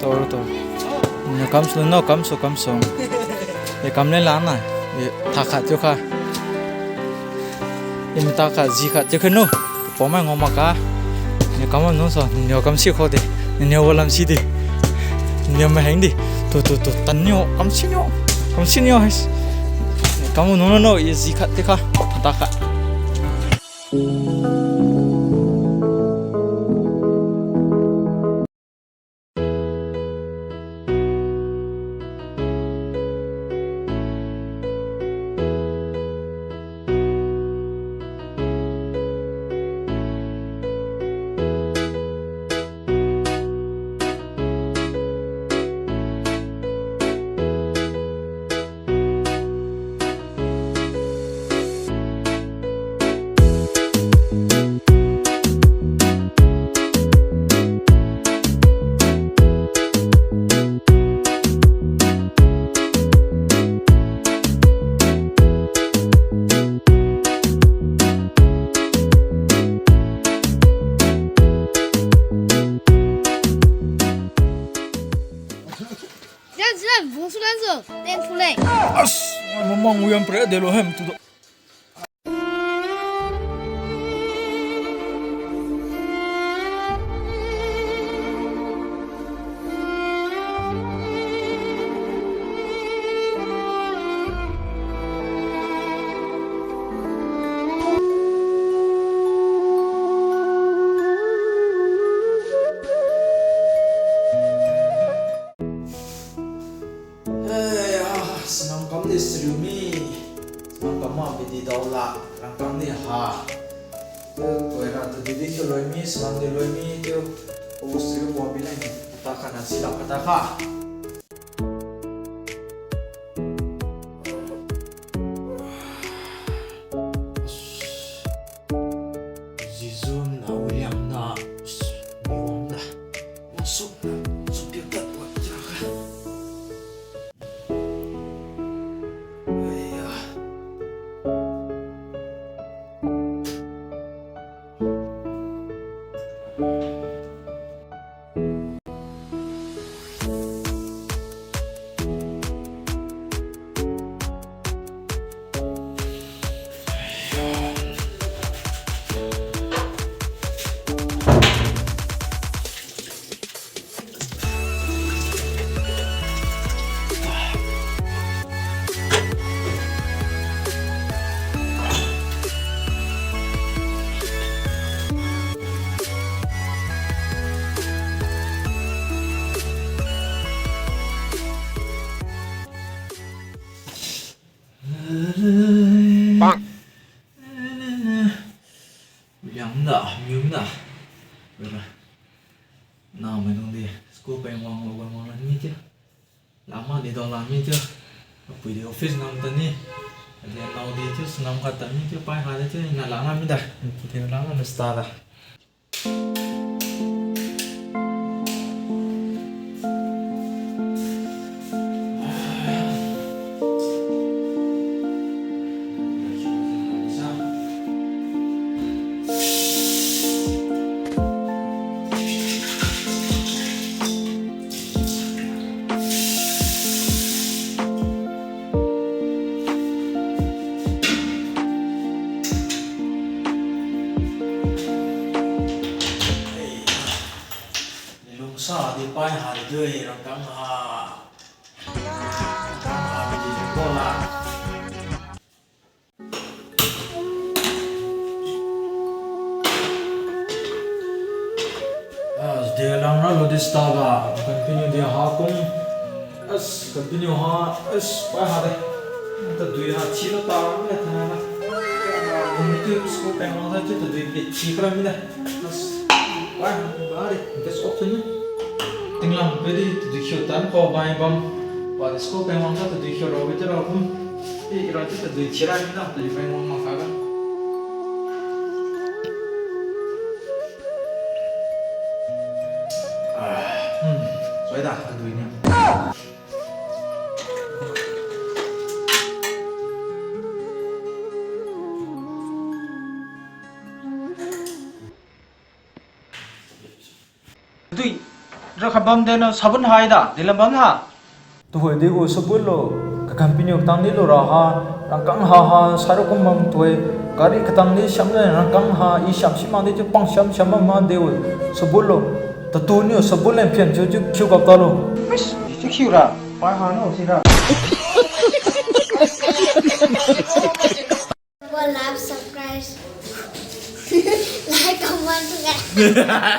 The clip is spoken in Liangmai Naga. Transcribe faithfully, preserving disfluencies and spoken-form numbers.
Tor, tor. Niu kamsu no, kamsu, kamsu. E kam le lana. E tha khat thiu kha. E mata khat ji khat thiu kha no. Pamai ngao maka. Niu kam no so, niu kam si kho de. Niu walam si de. Niu maheng de. Tu, tu, tu, tan niu, kam si niu. Kam si niu, hais. Niu kam no, no, no, e ji khat thiu kha. Mata khat. Yan, yan, bungsu lansu, ten puleng. As, mamang uyam pre de lo hem tu do. Hei, ah, snam kam di sriu mi. Snam kam ma bidi daola, rangkang di ha. Tu, tuira tu didi tu loi mi, snam di loi mi, tu, o sriu bo bi nai, ta kana sila kata kha. Jijun na William na, Miwang na, Wangsuk na, Supiu tat wa jira kha. Aiya. William da, Miwang da. Wala. Namaidung di school peng wang, wang, wang lan mi chiu. Lama di dao lan mi chiu. Apui di office nam tani. Adi nao di chiu, snam khat tani chiu, pai ha di chiu, na lan mi da. Apui di lan mi da sta da. Lungsa di pai ha di dui rangkang ha. Rangkang ha di dui ko la. As, de lang ra lo di sta ga, continue di ha kum. As, continue ha, as, pai ha de. Tadui ha chi lo ta, mi le thana na. Ni tu school peng wang da, tu tadui pi chi kra mi de. As, pai ha, ba de, that's all to you. Tinglam pe di, tadui khiu tan ko bai bam. Ba di school peng wang da, tadui khiu rao bi tu rao kum. Pi kira tu tadui chi ra mi da, tadui peng wang ma ka ga. Ah, hmm, soi da, tadui ni. Dui, Ra khabam de no sabun hai da, dilam bam ha. Tuhoi digu sabun lo, kakan piniu katang di lo ra ha, rangkang ha ha, sairo kumbam tuhoi, gari katang di siam le rangkang ha, i siam simak di chiu pang siam siam ma ma digu sabun lo, tatu niu sabun le phian chiu chiu khiu gap ta lo. Chiu khiu ra, pai ha no si ra. Wa love, subscribe, like, comment, share.